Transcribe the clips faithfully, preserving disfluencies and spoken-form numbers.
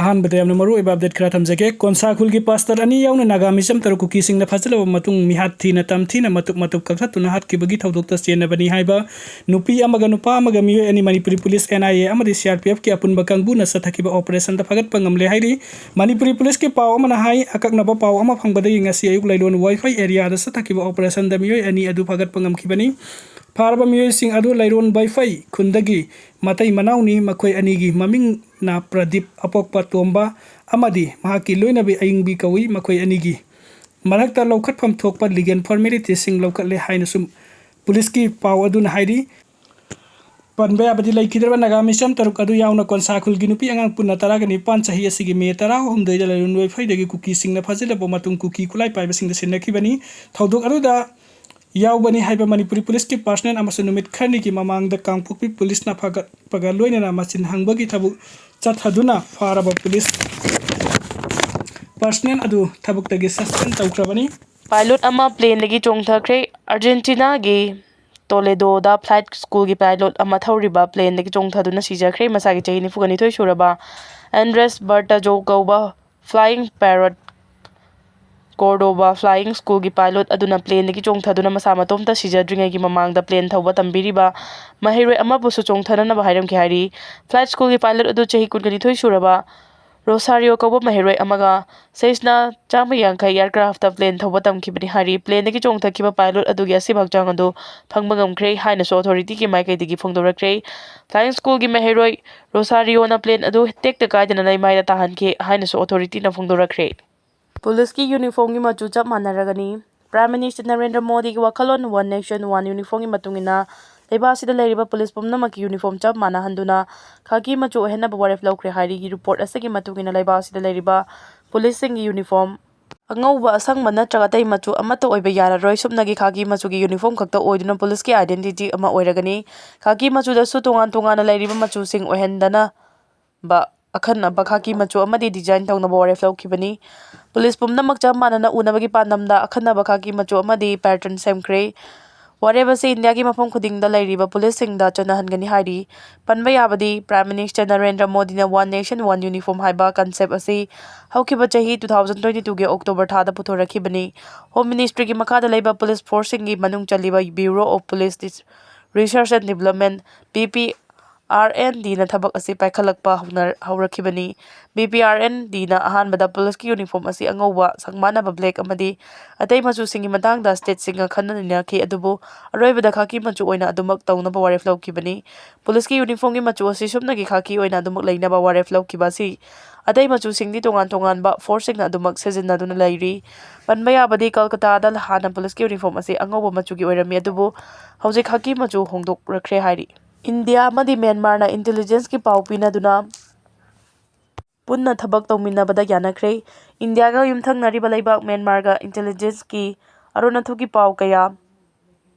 ꯑꯍꯥꯟꯕꯗ ꯌꯥꯝꯅ ꯃꯔꯨꯑꯣꯏꯕ ꯑꯄꯗꯦꯠ ꯈꯔ ꯊꯝꯖꯒꯦ꯫ ꯀꯣꯟꯁꯥ ꯈꯨꯜꯒꯤ ꯄꯥꯁꯇꯔ ꯑꯅꯤ ꯌꯥꯎꯅ ꯅꯥꯒꯥ ꯃꯤꯆꯝ ꯇꯔꯨꯛ ꯀꯨꯀꯤꯁꯤꯡꯅ ꯐꯥꯖꯤꯜꯂꯕ ꯃꯇꯨꯡ, ꯃꯤꯍꯥꯠ ꯊꯤꯅ ꯇꯝꯊꯤꯅ ꯃꯇꯨꯞ ꯃꯇꯨꯞ ꯀꯛꯊꯠꯇꯨꯅ ꯍꯥꯠꯈꯤꯕꯒꯤ ꯊꯧꯗꯣꯛꯇ ꯆꯦꯟꯅꯕꯅꯤ ꯍꯥꯏꯕ ꯅꯨꯄꯤ ꯑꯃꯒ ꯅꯨꯄꯥ ꯑꯃꯒ ꯃꯤꯑꯣꯏ ꯑꯅꯤ Manipuri police, N I A ꯑꯃꯗꯤ ꯁꯤ ꯑꯥꯔ ꯄꯤ ꯑꯦꯐꯀꯤ ꯑꯄꯨꯟꯕ ꯀꯥꯡꯕꯨꯅ ꯆꯠꯊꯈꯤꯕ ꯑꯣꯄꯔꯦꯁꯟꯗ ꯐꯥꯒꯠꯄ ꯉꯝꯂꯦ ꯍꯥꯏꯔꯤ꯫ ꯃꯅꯤꯄꯨꯔꯤ ꯄꯨꯂꯤꯁꯀꯤ ꯄꯥꯎ ꯑꯃꯅ ꯍꯥꯏ, ꯑꯀꯛꯅꯕ ꯄꯥꯎ ꯑꯃ ꯐꯪꯕꯗꯒꯤ ꯉꯁꯤ ꯑꯌꯨꯛ ꯂꯩꯔꯣꯟ ꯋꯥꯏꯐꯩ ꯑꯦꯔꯤꯌꯥꯗ ꯆꯠꯊꯈꯤꯕ ꯑꯣꯄꯔꯦꯁꯟꯗ ꯃꯤꯑꯣꯏ ꯑꯅꯤ ꯑꯗꯨ ꯐꯥꯒꯠꯄ ꯉꯝꯈꯤꯕꯅꯤ꯫ ꯐꯥꯔꯕ ꯃꯤꯑꯣꯏꯁꯤꯡ ꯑꯗꯨ ꯂꯩꯔꯣꯟ ꯋꯥꯏꯐꯩ ꯈꯨꯟꯗꯒꯤ ꯃꯇꯩ ꯃꯅꯥꯎꯅꯤ꯫ ꯃꯈꯣꯏ ꯑꯅꯤꯒꯤ ꯃꯃꯤꯡꯅ ꯄ꯭ꯔꯗꯤꯞ, ꯑꯄꯣꯛꯄ ꯇꯣꯝꯕ, ꯑꯃꯗꯤ ꯃꯍꯥꯛꯀꯤ ꯂꯣꯏꯅꯕꯤ ꯑꯌꯤꯡꯕꯤ ꯀꯧꯏ꯫ ꯃꯈꯣꯏ ꯑꯅꯤꯒꯤ ꯃꯔꯛꯇ ꯂꯧꯈꯠꯐꯝ ꯊꯣꯛꯄ ꯂꯤꯒꯦꯜ ꯐꯣꯔꯃꯦꯂꯤꯇꯤꯁꯤꯡ ꯂꯧꯈꯠꯂꯦ ꯍꯥꯏꯅꯁꯨ ꯄꯨꯂꯤꯁꯀꯤ ꯄꯥꯎ ꯑꯗꯨꯅ ꯍꯥꯏꯔꯤ꯫ ꯄꯟꯕ ꯌꯥꯕꯗꯤ ꯂꯩꯈꯤꯗ꯭ꯔꯕ ꯅꯥꯒꯥ ꯃꯤꯆꯝ ꯇꯔꯨꯛ ꯑꯗꯨ ꯌꯥꯎꯅ ꯀꯣꯟꯁꯥ ꯈꯨꯜꯒꯤ ꯅꯨꯄꯤ ꯑꯉꯥꯡ ꯄꯨꯟꯅ ꯇꯔꯥꯒ ꯅꯤꯄꯥꯟ, ꯆꯍꯤ ꯑꯁꯤꯒꯤ ꯃꯦ ꯇꯔꯥꯍꯨꯝꯗꯣꯏꯗ ꯂꯩꯔꯣꯟ ꯋꯥꯏꯐꯩꯗꯒꯤ ꯀꯨꯀꯤꯁꯤꯡꯅ ꯐꯥꯖꯤꯜꯂꯕ ꯃꯇꯨꯡ ꯀꯨꯀꯤ ꯈꯨꯠꯂꯥꯏ ꯄꯥꯏꯕꯁꯤꯡꯗ ꯁꯤꯟꯅꯈꯤꯕꯅꯤ꯫ ꯊꯧꯗꯣꯛ ꯑꯗꯨꯗ ꯌꯥꯎꯕꯅꯤ ꯍꯥꯏꯕ ꯃꯅꯤꯄꯨꯔꯤ ꯄꯨꯂꯤꯁꯀꯤ ꯄꯥꯔꯁꯅꯦꯜ ꯑꯃꯁꯨꯡ ꯅꯨꯃꯤꯠ ꯈꯔꯅꯤꯒꯤ ꯃꯃꯥꯡꯗ ꯀꯥꯡꯄꯣꯛꯄꯤ ꯄꯨꯂꯤꯁꯅ ꯐꯥꯒꯠꯄꯒ ꯂꯣꯏꯅꯅ ꯃꯆꯤꯟ ꯍꯪꯕꯒꯤ ꯊꯕꯛ ꯆꯠꯊꯗꯨꯅ ꯐꯥꯔꯕ ꯄꯨꯂꯤꯁ ꯄꯥꯔꯁꯅꯦꯜ ꯑꯗꯨ ꯊꯕꯛꯇꯒꯤ ꯁꯁꯄꯦꯟ ꯇꯧꯈ꯭ꯔꯕꯅꯤ꯫ ꯄꯥꯏꯂꯣꯠ ꯑꯃ ꯄ꯭ꯂꯦꯟꯗꯒꯤ ꯆꯣꯡꯊꯈ꯭ꯔꯦ꯫ ꯑꯥꯔꯖꯦꯟꯇꯤꯅꯥꯒꯤ ꯇꯣꯂꯦꯗꯣꯗ ꯐ꯭ꯂꯥꯏꯠ ꯁ꯭ꯀꯨꯜꯒꯤ ꯄꯥꯏꯂꯣꯠ ꯑꯃ ꯊꯧꯔꯤꯕ ꯄ꯭ꯂꯦꯟꯗꯒꯤ ꯆꯣꯡꯊꯗꯨꯅ ꯁꯤꯖꯈ꯭ꯔꯦ꯫ ꯃꯁꯥꯒꯤ ꯆꯍꯤ ꯅꯤꯐꯨꯒ ꯅꯤꯊꯣꯏ ꯁꯨꯔꯕ ꯑꯦꯟꯗ꯭ꯔꯦꯁ ꯕꯔꯇꯥꯖꯣ ꯀꯧꯕ ꯐ꯭ꯂꯥꯏꯌꯤꯡ ꯄꯦꯔꯣꯠ ꯀꯣꯔꯗꯣꯕꯥ ꯐ꯭ꯂꯥꯏꯌꯤꯡ ꯁ꯭ꯀꯨꯜꯒꯤ ꯄꯥꯏꯂꯣꯠ ꯑꯗꯨꯅ ꯄ꯭ꯂꯦꯟꯗꯒꯤ ꯆꯣꯡꯊꯗꯨꯅ ꯃꯁꯥ ꯃꯇꯣꯝꯇ ꯁꯤꯖꯗ꯭ꯔꯤꯉꯩꯒꯤ ꯃꯃꯥꯡꯗ ꯄ꯭ꯂꯦꯟ ꯊꯧꯕ ꯇꯝꯕꯤꯔꯤꯕ ꯃꯍꯩꯔꯣꯏ ꯑꯃꯕꯨꯁꯨ ꯆꯣꯡꯊꯅꯅꯕ ꯍꯥꯏꯔꯝꯈꯤ ꯍꯥꯏꯔꯤ꯫ ꯐ꯭ꯂꯥꯏꯠ ꯁ꯭ꯀꯨꯜꯒꯤ ꯄꯥꯏꯂꯣꯠ ꯑꯗꯨ ꯆꯍꯤ ꯀꯨꯟꯒ ꯅꯤꯊꯣꯏ ꯁꯨꯔꯕ ꯔꯣꯁꯥꯔꯤꯌꯣ ꯀꯧꯕ ꯃꯍꯩꯔꯣꯏ ꯑꯃꯒ ꯁꯦꯁꯅꯥ ꯆꯥꯝꯃ ꯌꯥꯡꯈꯩ ꯑꯦꯌꯔꯀ꯭ꯔꯥꯐꯇ ꯄ꯭ꯂꯦꯟ ꯊꯧꯕ ꯇꯝꯈꯤꯕꯅꯤ ꯍꯥꯏꯔꯤ꯫ ꯄ꯭ꯂꯦꯟꯗꯒꯤ ꯆꯣꯡꯊꯈꯤꯕ ꯄꯥꯏꯂꯣꯠ ꯑꯗꯨꯒꯤ ꯑꯁꯤꯕ ꯍꯛꯆꯥꯡ ꯑꯗꯨ ꯐꯪꯕ ꯉꯝꯈ꯭ꯔꯦ ꯍꯥꯏꯅꯁꯨ ꯑꯣꯊꯣꯔꯤꯇꯤꯒꯤ ꯃꯥꯏꯀꯩꯗꯒꯤ ꯐꯣꯡꯗꯣꯔꯛꯈ꯭ꯔꯦ꯫ ꯐ꯭ꯂꯥꯏꯌꯤꯡ ꯁ꯭ꯀꯨꯜꯒꯤ ꯃꯍꯩꯔꯣꯏ ꯔꯣꯁꯥꯔꯤꯌꯣꯅ ꯄ꯭ꯂꯦꯟ ꯑꯗꯨ ꯇꯦꯛꯇ ꯀꯥꯏꯗꯅ ꯂꯩꯃꯥꯏꯗ ꯇꯥꯍꯟꯈꯤ ꯍꯥꯏꯅꯁꯨ ꯑꯣꯊꯣꯔꯤꯇꯤꯅ ꯐꯣꯡꯗꯣꯔꯛꯈ꯭ꯔꯦ꯫ ꯄꯨꯂꯤꯁꯀꯤ ꯌꯨꯅꯤꯐꯣꯔꯝꯒꯤ ꯃꯆꯨ ꯆꯞ ꯃꯥꯟꯅꯔꯒꯅꯤ꯫ ꯄ꯭ꯔꯥꯏꯝ ꯃꯤꯅꯤꯁꯇꯔ ꯅꯔꯦꯟꯗ꯭ꯔ ꯃꯣꯗꯤꯒꯤ ꯋꯥꯈꯜꯂꯣꯟ ꯋꯥꯟ ꯅꯦꯁꯟ ꯋꯥꯟ ꯌꯨꯅꯤꯐꯣꯔꯝꯒꯤ ꯃꯇꯨꯡ ꯏꯟꯅ ꯂꯩꯕꯥꯛ ꯑꯁꯤꯗ ꯂꯩꯔꯤꯕ ꯄꯨꯂꯤꯁ ꯄꯨꯝꯅꯃꯛꯀꯤ ꯌꯨꯅꯤꯐꯣꯔꯝ ꯆꯞ ꯃꯥꯟꯅꯍꯟꯗꯨꯅ ꯈꯥꯀꯤ ꯃꯆꯨ ꯑꯣꯏꯍꯟꯅꯕ ꯋꯥꯔꯦꯞ ꯂꯧꯈ꯭ꯔꯦ ꯍꯥꯏꯔꯤ꯫ ꯔꯤꯄꯣꯔꯠ ꯑꯁꯤꯒꯤ ꯃꯇꯨꯡ ꯏꯟꯅ ꯂꯩꯕꯥꯛ ꯑꯁꯤꯗ ꯂꯩꯔꯤꯕ ꯄꯨꯂꯤꯁꯁꯤꯡꯒꯤ ꯌꯨꯅꯤꯐꯣꯔꯝ ꯑꯉꯧꯕ, ꯑꯁꯪꯕ ꯅꯠꯇ꯭ꯔꯒ ꯑꯇꯩ ꯃꯆꯨ ꯑꯃꯠꯇ ꯑꯣꯏꯕ ꯌꯥꯔꯔꯣꯏ꯫ ꯁꯨꯞꯅꯒꯤ ꯈꯥꯀꯤ ꯃꯆꯨꯒꯤ ꯌꯨꯅꯤꯐꯣꯔꯝ ꯈꯛꯇ ꯑꯣꯏꯗꯨꯅ ꯄꯨꯂꯤꯁꯀꯤ ꯑꯥꯏꯗꯦꯟꯇꯤꯇꯤ ꯑꯃ ꯑꯣꯏꯔꯒꯅꯤ꯫ ꯈꯥꯀꯤ ꯃꯆꯨꯗꯁꯨ ꯇꯣꯉꯥꯟ ꯇꯣꯉꯥꯟꯅ ꯂꯩꯔꯤꯕ ꯃꯆꯨꯁꯤꯡ ꯑꯣꯏꯍꯟꯗꯅꯕ ꯑꯈꯟꯅꯕ ꯈꯥꯀꯤ ꯃꯆꯨ ꯑꯃꯗꯤ ꯗꯤꯖꯥꯏꯟ ꯇꯧꯅꯕ ꯋꯥꯔꯦꯞ ꯂꯧꯈꯤꯕꯅꯤ꯫ ꯄꯨꯂꯤꯁ ꯄꯨꯝꯅꯃꯛ ꯆꯞ ꯃꯥꯟꯅꯅ ꯎꯅꯕꯒꯤ ꯄꯥꯟꯗꯝꯗ ꯑꯈꯟꯅꯕ ꯈꯥꯀꯤ ꯃꯆꯨ ꯑꯃꯗꯤ ꯄꯦꯇꯔꯟ ꯁꯦꯝꯈ꯭ꯔꯦ꯫ ꯋꯥꯔꯦꯞ ꯑꯁꯤ ꯏꯟꯗꯤꯌꯥꯒꯤ ꯃꯐꯝ ꯈꯨꯗꯤꯡꯗ ꯂꯩꯔꯤꯕ ꯄꯨꯂꯤꯁꯁꯤꯡꯗ ꯆꯠꯅꯍꯟꯒꯅꯤ ꯍꯥꯏꯔꯤ꯫ ꯄꯟꯕ ꯌꯥꯕꯗꯤ, Prime Minister ꯅꯔꯦꯟꯗ꯭ꯔ ꯃꯣꯗꯤꯅ One Nation One Uniform ꯍꯥꯏꯕ concept ꯑꯁꯤ ꯍꯧꯈꯤꯕ ꯆꯍꯤ two thousand twenty two ꯒꯤ October ꯊꯥꯗ ꯄꯨꯊꯣꯔꯛꯈꯤꯕꯅꯤ꯫ Home Ministry ꯒꯤ ꯃꯈꯥꯗ ꯂꯩꯕ ꯄꯨꯂꯤꯁ ꯐꯣꯔꯁꯁꯤꯡꯒꯤ ꯃꯅꯨꯡ ꯆꯜꯂꯤꯕ Bureau of Police Research and Development, B P R N D ꯅ ꯊꯕꯛ ꯑꯁꯤ ꯄꯥꯏꯈꯠꯂꯛꯄ ꯍꯧꯅ-, ꯍꯧꯔꯛꯈꯤꯕꯅꯤ꯫ B P R N D ꯅ ꯑꯍꯥꯟꯕꯗ ꯄꯨꯂꯤꯁꯀꯤ uniform ꯑꯁꯤ ꯑꯉꯧꯕ, ꯁꯪꯕꯥꯟꯅꯕ black ꯑꯃꯗꯤ ꯑꯇꯩ ꯃꯆꯨꯁꯤꯡꯒꯤ ꯃꯇꯥꯡꯗ state ꯁꯤꯡꯒ ꯈꯟꯅ ꯅꯩꯅꯈꯤ, ꯑꯗꯨꯕꯨ ꯑꯔꯣꯏꯕꯗ ꯈꯥꯀꯤ ꯃꯆꯨ ꯑꯣꯏꯅ ꯑꯗꯨꯃꯛ ꯇꯧꯅꯕ ꯋꯥꯔꯦꯞ ꯂꯧꯈꯤꯕꯅꯤ꯫ ꯄꯨꯂꯤꯁꯀꯤ uniform ꯒꯤ ꯃꯆꯨ ꯑꯁꯤ ꯁꯨꯞꯅꯒꯤ ꯈꯥꯀꯤ ꯑꯣꯏꯅ ꯑꯗꯨꯃꯛ ꯂꯩꯅꯕ ꯋꯥꯔꯦꯞ ꯂꯧꯈꯤꯕ ꯑꯁꯤ ꯑꯇꯩ ꯃꯆꯨꯁꯤꯡꯗꯤ ꯇꯣꯉꯥꯟ ꯇꯣꯉꯥꯟꯕ ꯐꯣꯔꯁꯁꯤꯡꯅ ꯑꯗꯨꯃꯛ ꯁꯤꯖꯤꯟꯅꯗꯨꯅ ꯂꯩꯔꯤ꯫ ꯄꯟꯕ ꯌꯥꯕꯗꯤ, ꯀꯜꯀꯇꯥꯗ ꯍꯥꯟꯅ ꯄꯨꯂꯤꯁꯀꯤ uniform ꯑꯁꯤ ꯑꯉꯧꯕ ꯃꯆꯨꯒꯤ ꯑꯣꯏꯔꯝꯃꯤ, ꯑꯗꯨꯕꯨ ꯍꯧꯖꯤꯛ ꯈꯥꯀꯤ ꯃꯆꯨ ꯍꯣꯡꯗꯣꯛꯂꯛꯈ꯭ꯔꯦ ꯍꯥꯏꯔꯤ꯫ ꯏꯟꯗꯤꯌꯥ ꯑꯃꯗꯤ ꯃ꯭ꯌꯥꯟꯃꯥꯔꯅ intelligence ꯀꯤ ꯄꯥꯎ ꯄꯤꯅꯗꯨꯅ ꯄꯨꯟꯅ ꯊꯕꯛ ꯇꯧꯃꯤꯟꯅꯕꯗ ꯌꯥꯅꯈ꯭ꯔꯦ꯫ ꯏꯟꯗꯤꯌꯥꯒ ꯌꯨꯝꯊꯪꯅꯔꯤꯕ ꯂꯩꯕꯥꯛ ꯃ꯭ꯌꯥꯟꯃꯥꯔꯒ intelligence ꯀꯤ ꯑꯔꯣꯟ ꯑꯊꯨꯞꯀꯤ ꯄꯥꯎ ꯀꯌꯥ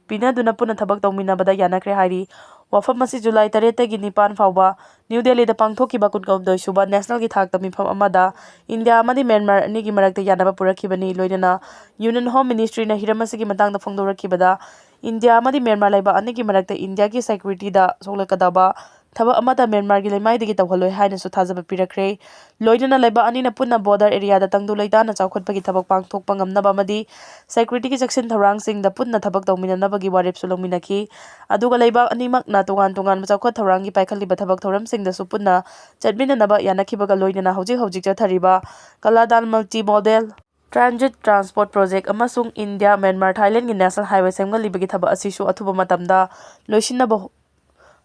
ꯄꯤꯅꯗꯨꯅ ꯄꯨꯟꯅ ꯊꯕꯛ ꯇꯧꯃꯤꯟꯅꯕꯗ ꯌꯥꯅꯈ꯭ꯔꯦ ꯍꯥꯏꯔꯤ꯫ ꯋꯥꯐꯝ ꯑꯁꯤ ꯖꯨꯂꯥꯏ ꯇꯔꯦꯠꯇꯒꯤ ꯅꯤꯄꯥꯟ ꯐꯥꯎꯕ ꯅ꯭ꯌꯨ ꯗꯦꯜꯂꯤꯗ ꯄꯥꯡꯊꯣꯛꯈꯤꯕ ꯀꯨꯟꯍꯨꯝꯗꯣꯏ ꯁꯨꯕ national ꯒꯤ ꯊꯥꯛꯇ ꯃꯤꯐꯝ ꯑꯃꯗ ꯏꯟꯗꯤꯌꯥ ꯑꯃꯗꯤ ꯃ꯭ꯌꯥꯟꯃꯥꯔ ꯑꯅꯤꯒꯤ ꯃꯔꯛꯇ ꯌꯥꯅꯕ ꯄꯨꯔꯛꯈꯤꯕꯅꯤ꯫ ꯂꯣꯏꯅꯅ Union Home Ministry ꯅ ꯍꯤꯔꯝ ꯑꯁꯤꯒꯤ ꯃꯇꯥꯡꯗ ꯐꯣꯡꯗꯣꯔꯛꯈꯤꯕꯗ, ꯏꯟꯗꯤꯌꯥ ꯑꯃꯗꯤ ꯃ꯭ꯌꯥꯟꯃꯥꯔ ꯂꯩꯕꯥꯛ ꯑꯅꯤꯒꯤ ꯃꯔꯛꯇ ꯏꯟꯗꯤꯌꯥꯒꯤ security ꯗ ꯁꯣꯛꯂꯛꯀꯗꯕ ꯊꯕꯛ ꯑꯃꯠꯇ ꯃ꯭ꯌꯥꯟꯃꯥꯔꯒꯤ ꯂꯩꯃꯥꯏꯗꯒꯤ ꯇꯧꯍꯜꯂꯣꯏ ꯍꯥꯏꯅꯁꯨ ꯊꯥꯖꯕ ꯄꯤꯔꯛꯈ꯭ꯔꯦ꯫ ꯂꯣꯏꯅꯅ ꯂꯩꯕꯥꯛ ꯑꯅꯤꯅ ꯄꯨꯟꯅ border area ꯗ ꯇꯪꯗꯨ ꯂꯩꯇꯥꯅ ꯆꯥꯎꯈꯠꯄꯒꯤ ꯊꯕꯛ ꯄꯥꯡꯊꯣꯛꯄ ꯉꯝꯅꯕ ꯑꯃꯗꯤ security ꯒꯤ ꯆꯦꯛꯁꯤꯟ ꯊꯧꯔꯥꯡꯁꯤꯡꯗ ꯄꯨꯟꯅ ꯊꯕꯛ ꯇꯧꯃꯤꯟꯅꯅꯕꯒꯤ ꯋꯥꯔꯦꯞꯁꯨ ꯂꯧꯃꯤꯟꯅꯈꯤ꯫ ꯑꯗꯨꯒ ꯂꯩꯕꯥꯛ ꯑꯅꯤꯃꯛꯅ ꯇꯣꯉꯥꯟ ꯇꯣꯉꯥꯟꯕ ꯆꯥꯎꯈꯠ ꯊꯧꯔꯥꯡꯒꯤ ꯄꯥꯏꯈꯠꯂꯤꯕ ꯊꯕꯛ ꯊꯧꯔꯝꯁꯤꯡꯗꯁꯨ ꯄꯨꯟꯅ ꯆꯠꯃꯤꯟꯅꯅꯕ ꯌꯥꯅꯈꯤꯕꯒ ꯂꯣꯏꯅꯅ ꯍꯧꯖꯤꯛ ꯍꯧꯖꯤꯛ ꯆꯠꯊꯔꯤꯕ ꯀꯂꯥꯗꯥꯟ multi modal transit transport project ꯑꯃꯁꯨꯡ ꯏꯟꯗꯤꯌꯥ, ꯃ꯭ꯌꯥꯟꯃꯥꯔ, ꯊꯥꯏꯂꯦꯟꯒꯤ national highway ꯁꯦꯝꯒꯠꯂꯤꯕꯒꯤ ꯊꯕꯛ ꯑꯁꯤꯁꯨ ꯑꯊꯨꯕ ꯃꯇꯝꯗ ꯂꯣꯏꯁꯤꯟꯅꯕ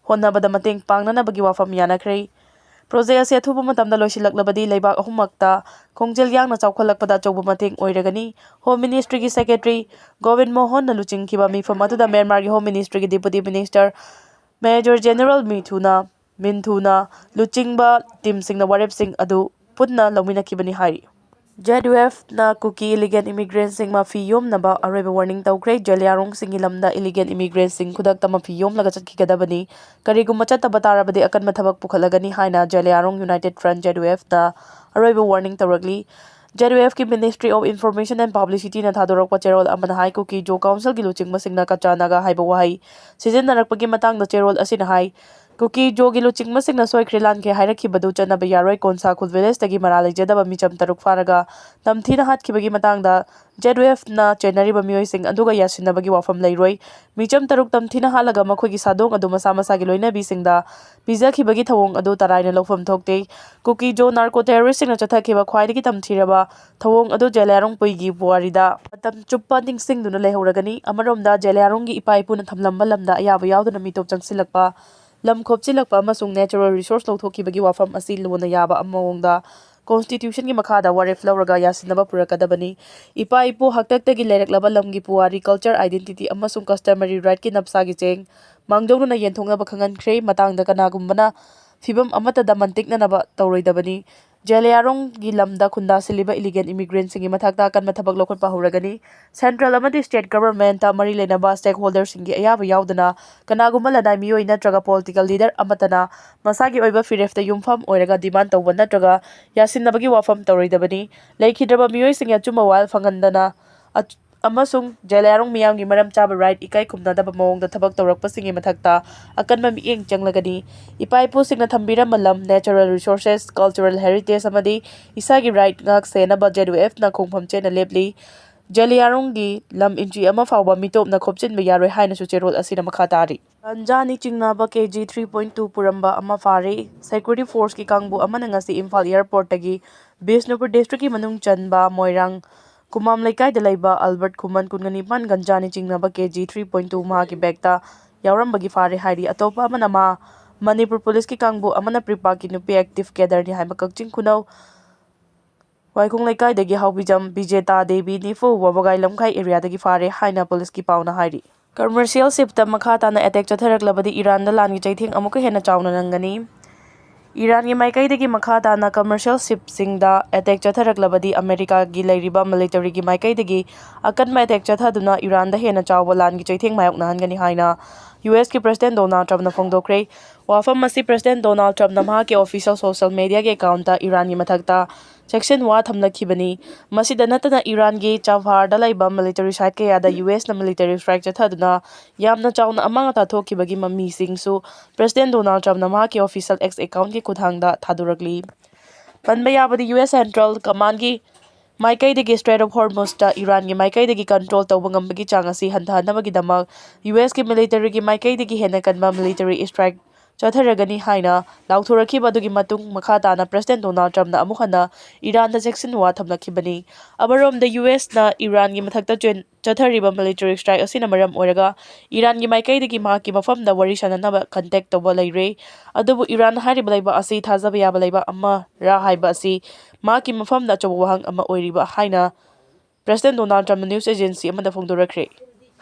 ꯍꯣꯠꯅꯕꯗ ꯃꯇꯦꯡ ꯄꯥꯡꯅꯅꯕꯒꯤ ꯋꯥꯐꯝ ꯌꯥꯅꯈ꯭ꯔꯦ꯫ Project ꯑꯁꯤ ꯑꯊꯨꯕ ꯃꯇꯝꯗ ꯂꯣꯏꯁꯤꯜꯂꯛꯂꯕꯗꯤ ꯂꯩꯕꯥꯛ ꯑꯍꯨꯝꯃꯛꯇ ꯈꯣꯡꯖꯦꯜ ꯌꯥꯡꯅ ꯆꯥꯎꯈꯠꯂꯛꯄꯗ ꯑꯆꯧꯕ ꯃꯇꯦꯡ ꯑꯣꯏꯔꯒꯅꯤ꯫ Home Ministry ꯒꯤ Secretary ꯒꯣꯕꯤꯟ ꯃꯣꯍꯟꯅ ꯂꯨꯆꯤꯡꯈꯤꯕ ꯃꯤꯐꯝ ꯑꯗꯨꯗ ꯃ꯭ꯌꯥꯟꯃꯥꯔꯒꯤ Home Ministry ꯒꯤ Deputy Minister Major General ꯃꯤꯊꯨꯅ, ꯃꯤꯟꯊꯨꯅ ꯂꯨꯆꯤꯡꯕ team ꯁꯤꯡꯅ ꯋꯥꯔꯦꯞꯁꯤꯡ ꯑꯗꯨ ꯄꯨꯟꯅ ꯂꯧꯃꯤꯟꯅꯈꯤꯕꯅꯤ ꯍꯥꯏꯔꯤ꯫ Z W F ꯅ ꯀꯨꯀꯤ illegal immigrant ꯁꯤꯡ ꯃꯐꯤ ꯌꯣꯝꯅꯕ ꯑꯔꯣꯏꯕ warning ꯇꯧꯈ꯭ꯔꯦ꯫ ꯖꯦꯂꯤꯌꯥꯡꯔꯣꯡꯁꯤꯡꯒꯤ ꯂꯝꯗ illegal immigrant ꯁꯤꯡ ꯈꯨꯗꯛꯇ ꯃꯐꯤ ꯌꯣꯝꯂꯒ ꯆꯠꯈꯤꯒꯗꯕꯅꯤ꯫ ꯀꯔꯤꯒꯨꯝꯕ ꯆꯠꯇꯕ ꯇꯥꯔꯕꯗꯤ ꯑꯀꯟꯕ ꯊꯕꯛ ꯄꯨꯈꯠꯂꯒꯅꯤ ꯍꯥꯏꯅ Zeliangrong United Front, Z W F ꯅ ꯑꯔꯣꯏꯕ warning ꯇꯧꯔꯛꯂꯤ꯫ ZUF ꯀꯤ Ministry of Information and Publicity ꯅ ꯊꯥꯗꯣꯔꯛꯄ ꯆꯦꯔꯣꯜ ꯑꯃꯅ ꯍꯥꯏ, ꯀꯨꯀꯤ ꯖꯣ ꯀꯥꯎꯟꯁꯤꯜꯒꯤ ꯂꯨꯆꯤꯡꯕꯁꯤꯡꯅ ꯀꯆꯥ ꯅꯥꯒꯥ ꯍꯥꯏꯕ ꯋꯥꯍꯩ ꯁꯤꯖꯤꯟꯅꯔꯛꯄꯒꯤ ꯃꯇꯥꯡꯗ ꯆꯦꯔꯣꯜ ꯑꯁꯤꯅ ꯍꯥꯏ, ꯀꯨꯀꯤ ꯖꯣꯒꯤ ꯂꯨꯆꯤꯡꯕꯁꯤꯡꯅ ꯁꯣꯏꯈ꯭ꯔꯦ ꯂꯥꯟꯈ꯭ꯔꯦ ꯍꯥꯏꯔꯛꯈꯤꯕꯗꯨ ꯆꯠꯅꯕ ꯌꯥꯔꯣꯏ꯫ ꯀꯣꯟꯁꯥ ꯈꯨꯜ ꯚꯤꯂꯦꯖꯇꯒꯤ ꯃꯔꯥ ꯂꯩꯖꯗꯕ ꯃꯤꯆꯝ ꯇꯔꯨꯛ ꯐꯥꯔꯒ ꯅꯝꯊꯤꯅ ꯍꯥꯠꯈꯤꯕꯒꯤ ꯃꯇꯥꯡꯗ ZUF ꯅ ꯆꯦꯟꯅꯔꯤꯕ ꯃꯤꯑꯣꯏꯁꯤꯡ ꯑꯗꯨꯒ ꯌꯥꯁꯤꯟꯅꯕꯒꯤ ꯋꯥꯐꯝ ꯂꯩꯔꯣꯏ꯫ ꯃꯤꯆꯝ ꯇꯔꯨꯛ ꯇꯝꯊꯤꯅ ꯍꯥꯠꯂꯒ ꯃꯈꯣꯏꯒꯤ ꯁꯥꯗꯣꯡ ꯑꯗꯨ ꯃꯁꯥ ꯃꯁꯥꯒꯤ ꯂꯣꯏꯅꯕꯤꯁꯤꯡꯗ ꯄꯤꯖꯈꯤꯕꯒꯤ ꯊꯧꯑꯣꯡ ꯑꯗꯨ ꯇꯔꯥꯏꯅ ꯂꯧꯐꯝ ꯊꯣꯛꯇꯦ꯫ ꯀꯨꯀꯤ ꯖꯣ ꯅꯥꯔꯀꯣ ꯇꯦꯔꯣꯔꯤꯁꯁꯤꯡꯅ ꯆꯠꯊꯈꯤꯕ ꯈ꯭ꯋꯥꯏꯗꯒꯤ ꯇꯝꯊꯤꯔꯕ ꯊꯧꯑꯣꯡ ꯑꯗꯨ ꯖꯦꯂꯤꯌꯥꯡꯔꯣꯡ ꯄꯨꯏꯒꯤ ꯄꯨꯋꯥꯔꯤꯗ ꯃꯇꯝ ꯆꯨꯞꯄ ꯅꯤꯡꯁꯤꯡꯗꯨꯅ ꯂꯩꯍꯧꯔꯒꯅꯤ꯫ ꯑꯃꯔꯣꯝꯗ, ꯖꯦꯂꯤꯌꯥꯡꯔꯣꯡꯒꯤ ꯏꯄꯥ ꯏꯄꯨꯅ ꯊꯝꯂꯝꯕ ꯂꯝꯗ ꯑꯌꯥꯕ ꯌꯥꯎꯗꯅ ꯃꯤꯇꯣꯞ ꯆꯪꯁꯤꯜꯂꯛꯄ, ꯂꯝ ꯈꯣꯞꯆꯤꯜꯂꯛꯄ ꯑꯃꯁꯨꯡ natural resource ꯂꯧꯊꯣꯛꯈꯤꯕꯒꯤ ꯋꯥꯐꯝ ꯑꯁꯤ ꯂꯨꯅ ꯌꯥꯕ ꯃꯑꯣꯡꯗ constitution ꯒꯤ ꯃꯈꯥꯗ ꯋꯥꯔꯦꯞ ꯂꯧꯔꯒ ꯌꯥꯁꯤꯟꯅꯕ ꯄꯨꯔꯛꯀꯗꯕꯅꯤ꯫ ꯏꯄꯥ ꯏꯄꯨ ꯍꯥꯛꯇꯛꯇꯒꯤ ꯂꯩꯔꯛꯂꯕ ꯂꯝꯒꯤ ꯄꯨꯋꯥꯔꯤ, culture, identity ꯑꯃꯁꯨꯡ customary right ꯀꯤ ꯅꯞꯁꯥꯒꯤ ꯆꯦꯡ ꯃꯥꯡꯖꯧꯅꯅ ꯌꯦꯟꯊꯣꯛꯅꯕ ꯈꯪꯍꯟꯈ꯭ꯔꯦ꯫ ꯃꯇꯥꯡꯗ ꯀꯅꯥꯒꯨꯝꯕꯅ ꯐꯤꯚꯝ ꯑꯃꯠꯇꯗ ꯃꯟꯇꯤꯛꯅꯅꯕ ꯇꯧꯔꯣꯏꯗꯕꯅꯤ꯫ ꯖꯦꯂꯤꯌꯥꯡꯔꯣꯡꯒꯤ ꯂꯝꯗ ꯈꯨꯟꯗꯥ ꯁꯤꯜꯂꯤꯕ illegal immigrant ꯁꯤꯡꯒꯤ ꯃꯊꯛꯇ ꯑꯀꯟꯕ ꯊꯕꯛ ꯂꯧꯈꯠꯄ ꯍꯧꯔꯒꯅꯤ꯫ Central ꯑꯃꯗꯤ state government ꯇ ꯃꯔꯤ ꯂꯩꯅꯕ stakeholder ꯁꯤꯡꯒꯤ ꯑꯌꯥꯕ ꯌꯥꯎꯗꯅ ꯀꯅꯥꯒꯨꯝꯕ ꯂꯅꯥꯏ ꯃꯤꯑꯣꯏ ꯅꯠꯇ꯭ꯔꯒ political leader ꯑꯃꯠꯇꯅ ꯃꯁꯥꯒꯤ ꯑꯣꯏꯕ ꯐꯤꯔꯦꯞꯇ ꯌꯨꯝꯐꯝ ꯑꯣꯏꯔꯒ demand ꯇꯧꯕ ꯅꯠꯇ꯭ꯔꯒ ꯌꯥꯁꯤꯟꯅꯕꯒꯤ ꯋꯥꯐꯝ ꯇꯧꯔꯣꯏꯗꯕꯅꯤ꯫ ꯂꯩꯈꯤꯗ꯭ꯔꯕ ꯃꯤꯑꯣꯏꯁꯤꯡꯒꯤ ꯑꯆꯨꯝꯕ ꯋꯥꯌꯦꯜ ꯐꯪꯍꯟꯗꯅ ꯑꯆ-, ꯑꯃꯁꯨꯡ ꯖꯦꯂꯤꯌꯥꯡꯔꯣꯡ ꯃꯤꯌꯥꯝꯒꯤ ꯃꯔꯝ ꯆꯥꯕ right ꯏꯀꯥꯏ ꯈꯨꯝꯅꯗꯕ ꯃꯑꯣꯡꯗ ꯊꯕꯛ ꯇꯧꯔꯛꯄꯁꯤꯡꯒꯤ ꯃꯊꯛꯇ ꯑꯀꯟꯕ ꯃꯤꯠꯌꯦꯡ ꯆꯪꯂꯒꯅꯤ꯫ ꯏꯄꯥ ꯏꯄꯨꯁꯤꯡꯅ ꯊꯝꯕꯤꯔꯝꯕ ꯂꯝ, natural resources, cultural heritage ꯑꯃꯗꯤ ꯏꯁꯥꯒꯤ right ꯉꯥꯛ ꯁꯦꯟꯅꯕ ZUF ꯅ ꯈꯣꯡꯐꯝ ꯆꯦꯠꯅ ꯂꯦꯞꯂꯤ꯫ ꯖꯦꯂꯤꯌꯥꯡꯔꯣꯡꯒꯤ ꯂꯝ inch ꯑꯃ ꯐꯥꯎꯕ ꯃꯤꯇꯣꯞꯅ ꯈꯣꯞꯆꯤꯟꯕ ꯌꯥꯔꯣꯏ ꯍꯥꯏꯅꯁꯨ ꯆꯦꯔꯣꯜ ꯑꯁꯤꯅ ꯃꯈꯥ ꯇꯥꯔꯤ꯫ ꯒꯟꯖꯥꯅꯤ ꯆꯤꯡꯅꯕ KG three point two ꯄꯨꯔꯝꯕ ꯑꯃ ꯐꯥꯔꯦ꯫ Security force ꯀꯤ ꯀꯥꯡꯕꯨ ꯑꯃꯅ ꯉꯁꯤ ꯏꯝꯐꯥꯜ airport ꯇꯒꯤ ꯕꯤꯁꯅꯨꯄꯨꯔ district ꯀꯤ ꯃꯅꯨꯡ ꯆꯟꯕ ꯃꯣꯏꯔꯥꯡ ꯀꯨꯃꯥꯝ ꯂꯩꯀꯥꯏꯗ ꯂꯩꯕ ꯑꯜꯕꯔꯠ ꯈꯨꯃꯟ, ꯀꯨꯟꯒ ꯅꯤꯄꯥꯟ, ꯒꯟꯖꯥꯅꯤ ꯆꯤꯡꯅꯕ KG three point two ꯃꯍꯥꯛꯀꯤ bag ꯇ ꯌꯥꯎꯔꯝꯕꯒꯤ ꯐꯥꯔꯦ ꯍꯥꯏꯔꯤ꯫ ꯑꯇꯣꯞꯄ ꯑꯃꯅ ꯃꯍꯥꯛ ꯃꯅꯤꯄꯨꯔ police ꯀꯤ ꯀꯥꯡꯕꯨ ꯑꯃꯅ PREPAK ꯀꯤ ꯅꯨꯄꯤ active cadre ꯅꯤ ꯍꯥꯏꯕ ꯀꯛꯆꯤꯡ ꯈꯨꯅꯧ ꯋꯥꯏꯈꯣꯡ ꯂꯩꯀꯥꯏꯗꯒꯤ ꯍꯥꯎꯕꯤꯖꯝ ꯕꯤꯖꯦꯇꯥ ꯗꯦꯕꯤ ꯅꯤꯐꯨ ꯋꯥꯕꯒꯥꯏ ꯂꯝꯈꯥꯏ area ꯗꯒꯤ ꯐꯥꯔꯦ ꯍꯥꯏꯅ police ꯀꯤ ꯄꯥꯎꯅ ꯍꯥꯏꯔꯤ꯫ Commercial ship ꯇ ꯃꯈꯥ ꯇꯥꯅ attack ꯆꯠꯊꯔꯛꯂꯕꯗꯤ ꯏꯔꯥꯟꯗ ꯂꯥꯟꯒꯤ ꯆꯩꯊꯦꯡ ꯑꯃꯨꯛꯀ ꯍꯦꯟꯅ ꯆꯥꯎꯅ ꯅꯪꯒꯅꯤ꯫ ꯏꯔꯥꯟꯒꯤ ꯃꯥꯏꯀꯩꯗꯒꯤ ꯃꯈꯥ ꯇꯥꯅ commercial ship ꯁꯤꯡꯗ attack ꯆꯠꯊꯔꯛꯂꯕꯗꯤ ꯑꯃꯦꯔꯤꯀꯥꯒꯤ ꯂꯩꯔꯤꯕ military ꯒꯤ ꯃꯥꯏꯀꯩꯗꯒꯤ ꯑꯀꯟꯕ attack ꯆꯠꯊꯗꯨꯅ ꯏꯔꯥꯟꯗ ꯍꯦꯟꯅ ꯆꯥꯎꯕ ꯂꯥꯟꯒꯤ ꯆꯩꯊꯦꯡ ꯃꯥꯌꯣꯛꯅꯍꯟꯒꯅꯤ ꯍꯥꯏꯅ US ꯀꯤ President Donald Trump ꯅ ꯐꯣꯡꯗꯣꯛꯈ꯭ꯔꯦ꯫ ꯋꯥꯐꯝ ꯑꯁꯤ President Donald Trump ꯅ ꯃꯍꯥꯛꯀꯤ official social media ꯒꯤ account ꯇ ꯏꯔꯥꯟꯒꯤ ꯃꯊꯛꯇ ꯆꯦꯛꯁꯤꯟ ꯋꯥ ꯊꯝꯂꯛꯈꯤꯕꯅꯤ꯫ ꯃꯁꯤꯗ ꯅꯠꯇꯅ ꯏꯔꯥꯟꯒꯤ ꯆꯥꯚꯥꯔꯗ ꯂꯩꯕ ꯃꯤꯂꯤꯇꯔꯤ ꯁꯥꯏꯠ ꯀꯌꯥꯗ ꯌꯨ ꯑꯦꯁꯅ ꯃꯤꯂꯤꯇꯔꯤ ꯁ꯭ꯇ꯭ꯔꯥꯏꯛ ꯆꯠꯊꯗꯨꯅ ꯌꯥꯝꯅ ꯆꯥꯎꯅ ꯑꯃꯥꯡ ꯑꯇꯥ ꯊꯣꯛꯈꯤꯕꯒꯤ ꯃꯃꯤꯁꯤꯡꯁꯨ ꯄ꯭ꯔꯦꯁꯤꯗꯦꯟ ꯗꯣꯅꯥꯜꯗ ꯇ꯭ꯔꯝꯞꯅ ꯃꯍꯥꯛꯀꯤ ꯑꯣꯐꯤꯁꯤꯌꯦꯜ ꯑꯦꯛꯁ ꯑꯦꯀꯥꯎꯟꯠꯀꯤ ꯈꯨꯠꯊꯥꯡꯗ ꯊꯥꯗꯣꯔꯛꯂꯤ꯫ ꯄꯟꯕ ꯌꯥꯕꯗꯤ, ꯌꯨ ꯑꯦꯁ ꯁꯦꯟꯇ꯭ꯔꯦꯜ ꯀꯃꯥꯟꯒꯤ ꯃꯥꯏꯀꯩꯗꯒꯤ ꯁ꯭ꯇ꯭ꯔꯦꯠ ꯑꯣꯐ ꯍꯣꯔꯃꯨꯖꯇ ꯏꯔꯥꯟꯒꯤ ꯃꯥꯏꯀꯩꯗꯒꯤ ꯀꯟꯇ꯭ꯔꯣꯜ ꯇꯧꯕ ꯉꯝꯕꯒꯤ ꯆꯥꯡ ꯑꯁꯤ ꯍꯟꯊꯍꯟꯅꯕꯒꯤꯗꯃꯛ ꯌꯨ ꯑꯦꯁꯀꯤ ꯃꯤꯂꯤꯇꯔꯤꯒꯤ ꯃꯥꯏꯀꯩꯗꯒꯤ ꯍꯦꯟꯅ ꯀꯟꯕ ꯃꯤꯂꯤꯇꯔꯤ ꯁ꯭ꯇ꯭ꯔꯥꯏꯛ ꯆꯠꯊꯔꯒꯅꯤ ꯍꯥꯏꯅ ꯂꯥꯎꯊꯣꯔꯛꯈꯤꯕ ꯑꯗꯨꯒꯤ ꯃꯇꯨꯡ, ꯃꯈꯥ ꯇꯥꯅ ꯄ꯭ꯔꯦꯁꯤꯗꯦꯟ ꯗꯣꯅꯥꯜꯗ ꯇ꯭ꯔꯝꯞꯅ ꯑꯃꯨꯛ ꯍꯟꯅ ꯏꯔꯥꯟꯗ ꯆꯦꯛꯁꯤꯟ ꯋꯥ ꯊꯝꯂꯛꯈꯤꯕꯅꯤ꯫ ꯑꯃꯔꯣꯝꯗ, ꯌꯨ ꯑꯦꯁꯅ ꯏꯔꯥꯟꯒꯤ ꯃꯊꯛꯇ ꯆꯦꯟ-, ꯆꯠꯊꯔꯤꯕ ꯃꯤꯂꯤꯇꯔꯤ ꯁ꯭ꯇ꯭ꯔꯥꯏꯛ ꯑꯁꯤꯅ ꯃꯔꯝ ꯑꯣꯏꯔꯒ ꯏꯔꯥꯟꯒꯤ ꯃꯥꯏꯀꯩꯗꯒꯤ ꯃꯍꯥꯛꯀꯤ ꯃꯐꯝꯗ ꯋꯥꯔꯤ ꯁꯥꯅꯅꯕ ꯀꯟꯇꯦꯛ ꯇꯧꯕ ꯂꯩꯔꯦ꯫ ꯑꯗꯨꯕꯨ ꯏꯔꯥꯟ ꯍꯥꯏꯔꯤꯕ ꯂꯩꯕꯥꯛ ꯑꯁꯤ ꯊꯥꯖꯕ ꯌꯥꯕ ꯂꯩꯕꯥꯛ ꯑꯃꯔꯥ ꯍꯥꯏꯕ ꯑꯁꯤ ꯃꯍꯥꯛꯀꯤ ꯃꯐꯝꯗ ꯑꯆꯧꯕ ꯋꯥꯍꯪ ꯑꯃ ꯑꯣꯏꯔꯤꯕ ꯍꯥꯏꯅ ꯄ꯭ꯔꯦꯁꯤꯗꯦꯟ ꯗꯣꯅꯥꯜꯗ ꯇ꯭ꯔꯝꯞꯅ ꯅ꯭ꯌꯨꯁ ꯑꯦꯖꯦꯟꯁꯤ ꯑꯃꯗ ꯐꯣꯡꯗꯣꯔꯛꯈ꯭ꯔꯦ꯫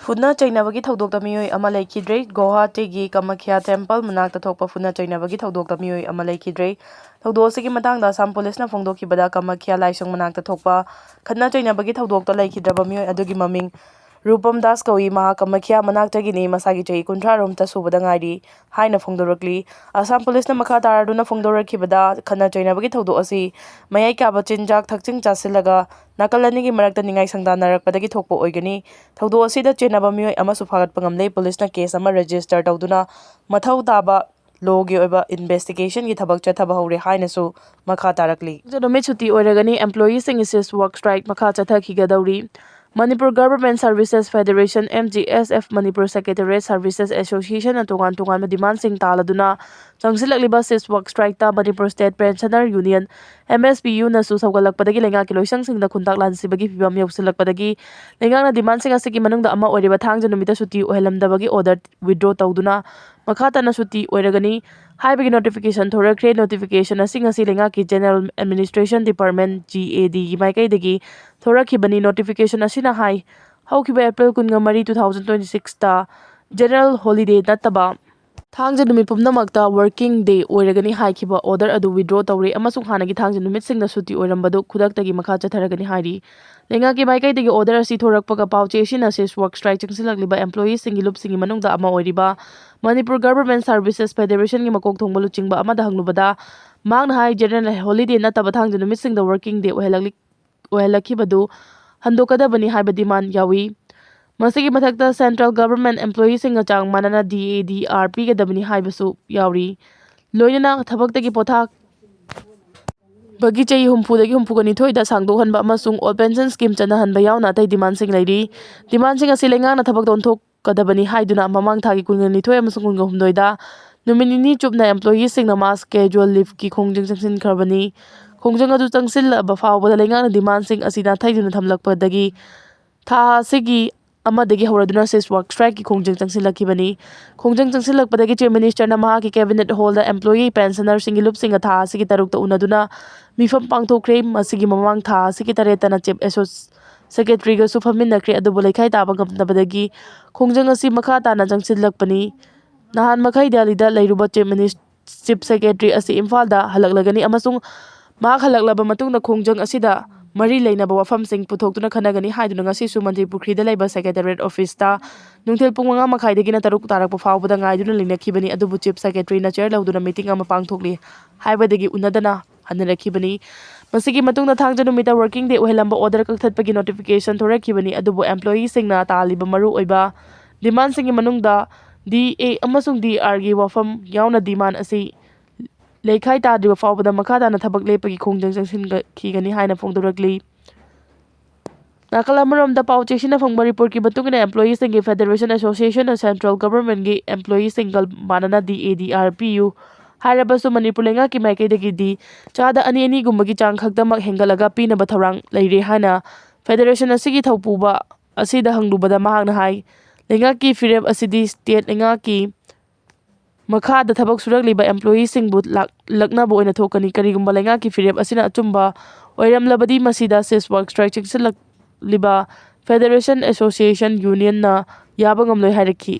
ꯐꯨꯅ ꯆꯩꯅꯕꯒꯤ ꯊꯧꯗꯣꯛꯇ ꯃꯤꯑꯣꯏ ꯑꯃ ꯂꯩꯈꯤꯗ꯭ꯔꯦ꯫ ꯒꯨꯋꯥꯍꯥꯇꯤꯒꯤ ꯀꯃꯈ꯭ꯌꯥ ꯇꯦꯝꯄꯜ ꯃꯅꯥꯛꯇ ꯊꯣꯛꯄ ꯐꯨꯅ ꯆꯩꯅꯕꯒꯤ ꯊꯧꯗꯣꯛꯇ ꯃꯤꯑꯣꯏ ꯑꯃ ꯂꯩꯈꯤꯗ꯭ꯔꯦ꯫ ꯊꯧꯗꯣꯛ ꯑꯁꯤꯒꯤ ꯃꯇꯥꯡꯗ ꯑꯁꯥꯝ ꯄꯨꯂꯤꯁꯅ ꯐꯣꯡꯗꯣꯛꯈꯤꯕꯗ, ꯀꯃꯈ꯭ꯌꯥ ꯂꯥꯏꯁꯪ ꯃꯅꯥꯛꯇ ꯊꯣꯛꯄ ꯈꯠꯅ ꯆꯩꯅꯕꯒꯤ ꯊꯧꯗꯣꯛꯇ ꯂꯩꯈꯤꯗ꯭ꯔꯕ ꯃꯤꯑꯣꯏ ꯑꯗꯨꯒꯤ ꯃꯃꯤꯡ ꯔꯨꯄꯝ ꯗꯥꯁ ꯀꯧꯏ꯫ ꯃꯍꯥꯛ ꯀꯃꯈ꯭ꯌꯥ ꯃꯅꯥꯛꯇꯒꯤꯅꯤ꯫ ꯃꯁꯥꯒꯤ ꯆꯍꯤ ꯀꯨꯟꯊ꯭ꯔꯥ ꯔꯣꯝꯇ ꯁꯨꯕꯗ ꯉꯥꯏꯔꯤ ꯍꯥꯏꯅ ꯐꯣꯡꯗꯣꯔꯛꯂꯤ꯫ ꯑꯁꯥꯝ ꯄꯨꯂꯤꯁꯅ ꯃꯈꯥ ꯇꯥꯔꯗꯨꯅ ꯐꯣꯡꯗꯣꯔꯛꯈꯤꯕꯗ, ꯈꯠꯅ ꯆꯩꯅꯕꯒꯤ ꯊꯧꯗꯣꯛ ꯑꯁꯤ ꯃꯌꯥꯏ ꯀꯥꯕ ꯆꯤꯟꯖꯥꯛ ꯊꯛꯆꯤꯟ ꯆꯥꯁꯤꯜꯂꯒ ꯅꯥꯀꯜ ꯑꯅꯤꯒꯤ ꯃꯔꯛꯇ ꯅꯤꯡꯉꯥꯏ ꯁꯪꯗꯥꯅꯔꯛꯄꯗꯒꯤ ꯊꯣꯛꯄ ꯑꯣꯏꯒꯅꯤ꯫ ꯊꯧꯗꯣꯛ ꯑꯁꯤꯗ ꯆꯦꯟꯅꯕ ꯃꯤꯑꯣꯏ ꯑꯃꯁꯨ ꯐꯥꯒꯠꯄ ꯉꯝꯂꯦ꯫ ꯄꯨꯂꯤꯁꯅ ꯀꯦꯁ ꯑꯃ ꯔꯦꯖꯤꯁꯇꯔ ꯇꯧꯗꯨꯅ ꯃꯊꯧ ꯇꯥꯕ ꯂꯣꯒꯤ ꯑꯣꯏꯕ ꯏꯟꯚꯦꯁꯇꯤꯒꯦꯁꯟꯒꯤ ꯊꯕꯛ ꯆꯠꯊꯕ ꯍꯧꯔꯦ ꯍꯥꯏꯅꯁꯨ ꯃꯈꯥ ꯇꯥꯔꯛꯂꯤ꯫ ꯅꯨꯃꯤꯠ ꯁꯨꯇꯤ ꯑꯣꯏꯔꯒꯅꯤ꯫ ꯑꯦꯝꯄ꯭ꯂꯣꯌꯤꯁꯤꯡꯒꯤ ꯁꯤꯐ ꯋꯥꯔꯛ ꯁ꯭ꯇ꯭ꯔꯥꯏꯛ ꯃꯈꯥ ꯆꯠꯊꯈꯤꯒꯗꯧꯔꯤ꯫ Manipur government services federation, M G S F, Manipur secretariat services ꯑꯦꯁꯣꯁꯤꯌꯦꯁꯟꯅ ꯇꯣꯉꯥꯟ ꯇꯣꯉꯥꯟꯕ ꯗꯤꯃꯥꯟꯁꯤꯡ ꯇꯥꯜꯂꯗꯨꯅ ꯆꯪꯁꯤꯜꯂꯛꯂꯤꯕ ꯁꯤꯐ ꯋꯥꯔꯛ ꯁ꯭ꯇ꯭ꯔꯥꯏꯛꯇ Manipur state pensioner union, M S P ꯌꯨꯅꯁꯨ ꯁꯧꯒꯠꯂꯛꯄꯗꯒꯤ ꯂꯩꯉꯥꯛꯀꯤ ꯂꯣꯏꯁꯪꯁꯤꯡꯗ ꯈꯨꯟꯇꯥꯛ ꯂꯥꯟꯁꯤꯕꯒꯤ ꯐꯤꯚꯝ ꯌꯧꯁꯤꯜꯂꯛꯄꯗꯒꯤ ꯂꯩꯉꯥꯛꯅ ꯗꯤꯃꯥꯟꯁꯤꯡ ꯑꯁꯤꯒꯤ ꯃꯅꯨꯡꯗ ꯑꯃ ꯑꯣꯏꯔꯤꯕ ꯊꯥꯡꯖ ꯅꯨꯃꯤꯠꯇ ꯁꯨꯇꯤ ꯑꯣꯏꯍꯜꯂꯝꯗꯕꯒꯤ ꯑꯣꯔꯗꯔ ꯋꯤꯗ꯭ꯔꯣ ꯇꯧꯗꯨꯅ ꯃꯈꯥ ꯇꯥꯅ ꯁꯨꯇꯤ ꯑꯣꯏꯔꯒꯅꯤ ꯍꯥꯏꯕꯒꯤ ꯅꯣꯇꯤꯐꯤꯀꯦꯁꯟ ꯊꯣꯔꯛꯈ꯭ꯔꯦ꯫ ꯅꯣꯇꯤꯐꯤꯀꯦꯁꯟ ꯑꯁꯤ ꯉꯁꯤ ꯂꯩꯉꯥꯛꯀꯤ general administration department, G A ꯗꯤꯒꯤ ꯃꯥꯏꯀꯩꯗꯒꯤ ꯊꯣꯔꯛꯈꯤꯕꯅꯤ꯫ ꯅꯣꯇꯤꯐꯤꯀꯦꯁꯟ ꯑꯁꯤꯅ ꯍꯥꯏ, ꯍꯧꯈꯤꯕ ꯑꯦꯄ꯭ꯔꯤꯜ ꯀꯨꯟꯃꯔꯤ, two thousand twenty sixꯇ ꯖꯦꯅꯔꯦꯜ ꯍꯣꯂꯤꯗꯦ ꯅꯠꯇꯕ ꯊꯥꯡꯖ ꯅꯨꯃꯤꯠ ꯄꯨꯝꯅꯃꯛꯇ working day ꯑꯣꯏꯔꯒꯅꯤ ꯍꯥꯏꯈꯤꯕ order ꯑꯗꯨ withdraw ꯇꯧꯔꯦ ꯑꯃꯁꯨꯡ ꯍꯥꯟꯅꯒꯤ ꯊꯥꯡꯖ ꯅꯨꯃꯤꯠꯁꯤꯡꯗ ꯁꯨꯇꯤ ꯑꯣꯏꯔꯝꯕꯗꯨ ꯈꯨꯗꯛꯇꯒꯤ ꯃꯈꯥ ꯆꯠꯊꯔꯒꯅꯤ ꯍꯥꯏꯔꯤ꯫ ꯂꯩꯉꯥꯛꯀꯤ ꯃꯥꯏꯀꯩꯗꯒꯤ order ꯑꯁꯤ ꯊꯣꯔꯛꯄꯒ ꯄꯥꯎꯆꯦ ꯑꯁꯤꯅ shift work strike ꯆꯪꯁꯤꯜꯂꯛꯂꯤꯕ employeeꯁꯤꯡꯒꯤ ꯂꯨꯞꯁꯤꯡꯒꯤ ꯃꯅꯨꯡꯗ ꯑꯃ ꯑꯣꯏꯔꯤꯕ Manipur Government Services Federationꯒꯤ ꯃꯀꯣꯛ ꯊꯣꯡꯕ ꯂꯨꯆꯤꯡꯕ ꯑꯃꯗ ꯍꯪꯂꯨꯕꯗ, ꯃꯍꯥꯛꯅ ꯍꯥꯏ, general holiday ꯅꯠꯇꯕ ꯊꯥꯡꯖ ꯅꯨꯃꯤꯠꯁꯤꯡꯗ working day ꯑꯣꯏꯍꯜꯂꯛꯂꯤ ꯑꯣꯏꯍꯜꯂꯛꯈꯤꯕꯗꯨ ꯍꯟꯗꯣꯛꯀꯗꯕꯅꯤ ꯍꯥꯏꯕ demand ꯌꯥꯎꯏ꯫ ꯃꯁꯤꯒꯤ ꯃꯊꯛꯇ central government employeeꯁꯤꯡꯒ ꯆꯥꯡ ꯃꯥꯟꯅꯅ D A D R ꯄꯤꯒꯗꯕꯅꯤ ꯍꯥꯏꯕꯁꯨ ꯌꯥꯎꯔꯤ꯫ ꯂꯣꯏꯅꯅ ꯊꯕꯛꯇꯒꯤ ꯄꯣꯊꯥꯕꯒꯤ ꯆꯍꯤ ꯍꯨꯝꯐꯨꯗꯒꯤ ꯍꯨꯝꯐꯨꯒ ꯅꯤꯊꯣꯏꯗ ꯁꯥꯡꯗꯣꯛꯍꯟꯕ ꯑꯃꯁꯨꯡ old pension scheme ꯆꯠꯅꯍꯟꯕ ꯌꯥꯎꯅ ꯑꯇꯩ demandꯁꯤꯡ ꯂꯩꯔꯤ꯫ Demandꯁꯤꯡ ꯑꯁꯤ ꯂꯩꯉꯥꯛꯅ ꯊꯕꯛꯇ ꯑꯣꯟꯊꯣꯛꯀꯗꯕꯅꯤ ꯍꯥꯏꯗꯨꯅ ꯃꯃꯥꯡ ꯊꯥꯒꯤ ꯀꯨꯟꯒ ꯅꯤꯊꯣꯏ ꯑꯃꯁꯨꯡ ꯀꯨꯟꯒ ꯍꯨꯝꯗꯣꯏꯗ ꯅꯨꯃꯤꯠ ꯅꯤꯅꯤ ꯆꯨꯞꯅ employeeꯁꯤꯡꯅ mass casual leaveꯀꯤ ꯈꯣꯡꯖꯪ ꯆꯪꯁꯤꯟꯈ꯭ꯔꯕꯅꯤ꯫ ꯈꯣꯡꯖꯪ ꯑꯗꯨ ꯆꯪꯁꯤꯜꯂꯕ ꯐꯥꯎꯕꯗ ꯂꯩꯉꯥꯛꯅ demandꯁꯤꯡ ꯑꯁꯤ ꯅꯥꯊꯩꯗꯨꯅ ꯊꯝꯂꯛꯄꯗꯒꯤ ꯊꯥ ꯑꯁꯤꯒꯤ ꯑꯃꯗꯒꯤ ꯍꯧꯔꯗꯨꯅ shift work strikeꯀꯤ ꯈꯣꯡꯖꯪ ꯆꯪꯁꯤꯜꯂꯛꯈꯤꯕꯅꯤ꯫ ꯈꯣꯡꯖꯪ ꯆꯪꯁꯤꯜꯂꯛꯄꯗꯒꯤ Chief Ministerꯅ ꯃꯍꯥꯛꯀꯤ cabinet hallꯗ employee pensionerꯁꯤꯡꯒꯤ ꯂꯨꯞꯁꯤꯡꯒ ꯊꯥ ꯑꯁꯤꯒꯤ ꯇꯔꯨꯛꯇ ꯎꯅꯗꯨꯅ ꯃꯤꯐꯝ ꯄꯥꯡꯊꯣꯛꯈ꯭ꯔꯦ꯫ ꯃꯁꯤꯒꯤ ꯃꯃꯥꯡ ꯊꯥ ꯑꯁꯤꯒꯤ ꯇꯔꯦꯠꯇꯅ Chief Secretaryꯒꯁꯨ ꯐꯝꯃꯤꯟꯅꯈ꯭ꯔꯦ, ꯑꯗꯨꯕꯨ ꯂꯩꯈꯥꯏ ꯇꯥꯕ ꯉꯝꯗꯕꯗꯒꯤ ꯈꯣꯡꯖꯪ ꯑꯁꯤ ꯃꯈꯥ ꯇꯥꯅ ꯆꯪꯁꯤꯜꯂꯛꯄꯅꯤ꯫ ꯅꯍꯥꯟ ꯃꯈꯩ ꯗꯦꯜꯂꯤꯗ ꯂꯩꯔꯨꯕ Chief Minis-, Chief Secretary ꯑꯁꯤ ꯏꯝꯐꯥꯜꯗ ꯍꯜꯂꯛꯂꯒꯅꯤ ꯑꯃꯁꯨꯡ ꯃꯍꯥꯛ ꯍꯜꯂꯛꯂꯕ ꯃꯇꯨꯡꯗ ꯈꯣꯡꯖꯪ ꯑꯁꯤꯗ ꯃꯔꯤ ꯂꯩꯅꯕ ꯋꯥꯐꯝꯁꯤꯡ ꯄꯨꯊꯣꯛꯇꯨꯅ ꯈꯟꯅꯒꯅꯤ ꯍꯥꯏꯗꯨꯅ ꯉꯁꯤꯁꯨ ꯃꯟꯇ꯭ꯔꯤ ꯄꯨꯈ꯭ꯔꯤꯗ ꯂꯩꯕ Secretariat officeꯇ ꯅꯨꯡꯊꯤꯜ ꯄꯨꯡ ꯃꯉꯥ ꯃꯈꯥꯏꯗꯒꯤꯅ ꯇꯔꯨꯛ ꯇꯥꯔꯛꯄ ꯐꯥꯎꯕꯗ ꯉꯥꯏꯗꯨꯅ ꯂꯩꯅꯈꯤꯕꯅꯤ꯫ ꯑꯗꯨꯕꯨ Chief Secretaryꯅ chair ꯂꯧꯗꯨꯅ meeting ꯑꯃ ꯄꯥꯡꯊꯣꯛꯂꯤ ꯍꯥꯏꯕꯗꯒꯤ ꯎꯅꯗꯅ ꯍꯟꯅꯔꯛꯈꯤꯕꯅꯤ꯫ ꯃꯁꯤꯒꯤ ꯃꯇꯨꯡꯗ ꯊꯥꯡꯖ ꯅꯨꯃꯤꯠꯇ working day ꯑꯣꯏꯍꯜꯂꯝꯕ order ꯀꯛꯊꯠꯄꯒꯤ notification ꯊꯣꯔꯛꯈꯤꯕꯅꯤ, ꯑꯗꯨꯕꯨ employeeꯁꯤꯡꯅ ꯇꯥꯜꯂꯤꯕ ꯃꯔꯨꯑꯣꯏꯕ demandꯁꯤꯡꯒꯤ ꯃꯅꯨꯡꯗ D A ꯑꯃꯁꯨꯡ D Rꯒꯤ ꯋꯥꯐꯝ ꯌꯥꯎꯅ demand ꯑꯁꯤ ꯂꯩꯈꯥꯏ ꯇꯥꯗ꯭ꯔꯤꯕ ꯐꯥꯎꯕꯗ ꯃꯈꯥ ꯇꯥꯅ ꯊꯕꯛ ꯂꯦꯞꯄꯒꯤ ꯈꯣꯡꯖꯪ ꯆꯪꯁꯤꯟꯈꯤꯒꯅꯤ ꯍꯥꯏꯅ ꯐꯣꯡꯗꯣꯔꯛꯂꯤ꯫ ꯅꯥꯀꯜ ꯑꯃꯔꯣꯝꯗ ꯄꯥꯎ ꯆꯦꯁꯤꯅ ꯐꯪꯕ reportꯀꯤ ꯃꯇꯨꯡ ꯏꯟꯅ employeeꯁꯤꯡꯒꯤ federation associationꯅ central governmentꯀꯤ employeeꯁꯤꯡꯒ ꯃꯥꯟꯅꯅ D A D R ꯄꯤꯌꯨ ꯍꯥꯏꯔꯕꯁꯨ ꯃꯅꯤꯄꯨꯔ ꯂꯩꯉꯥꯛꯀꯤ ꯃꯥꯏꯀꯩꯗꯒꯤꯗꯤ ꯆꯥꯗ ꯑꯅꯤ ꯑꯅꯤꯒꯨꯝꯕꯒꯤ ꯆꯥꯡ ꯈꯛꯇꯃꯛ ꯍꯦꯟꯒꯠꯂꯒ ꯄꯤꯅꯕ ꯊꯧꯔꯥꯡ ꯂꯩꯔꯦ ꯍꯥꯏꯅ federation ꯑꯁꯤꯒꯤ ꯊꯧꯄꯨꯕ ꯑꯁꯤꯗ ꯍꯪꯂꯨꯕꯗ ꯃꯍꯥꯛꯅ ꯍꯥꯏ, ꯂꯩꯉꯥꯛꯀꯤ ꯐꯤꯔꯦꯞ ꯑꯁꯤꯗꯤ state ꯂꯩꯉꯥꯛꯀꯤ ꯃꯈꯥꯗ ꯊꯕꯛ ꯁꯨꯔꯛꯂꯤꯕ employeeꯁꯤꯡꯕꯨ ꯂꯥꯛ-, ꯂꯛꯅꯕ ꯑꯣꯏꯅ ꯊꯣꯛꯀꯅꯤ꯫ ꯀꯔꯤꯒꯨꯝꯕ ꯂꯩꯉꯥꯛꯀꯤ ꯐꯤꯔꯦꯞ ꯑꯁꯤꯅ ꯑꯆꯨꯝꯕ ꯑꯣꯏꯔꯝꯂꯕꯗꯤ ꯃꯁꯤꯗ shift work strike ꯆꯪꯁꯤꯜꯂꯛꯂꯤꯕ federation association unionꯅ ꯌꯥꯕ ꯉꯝꯂꯣꯏ ꯍꯥꯏꯔꯛꯈꯤ꯫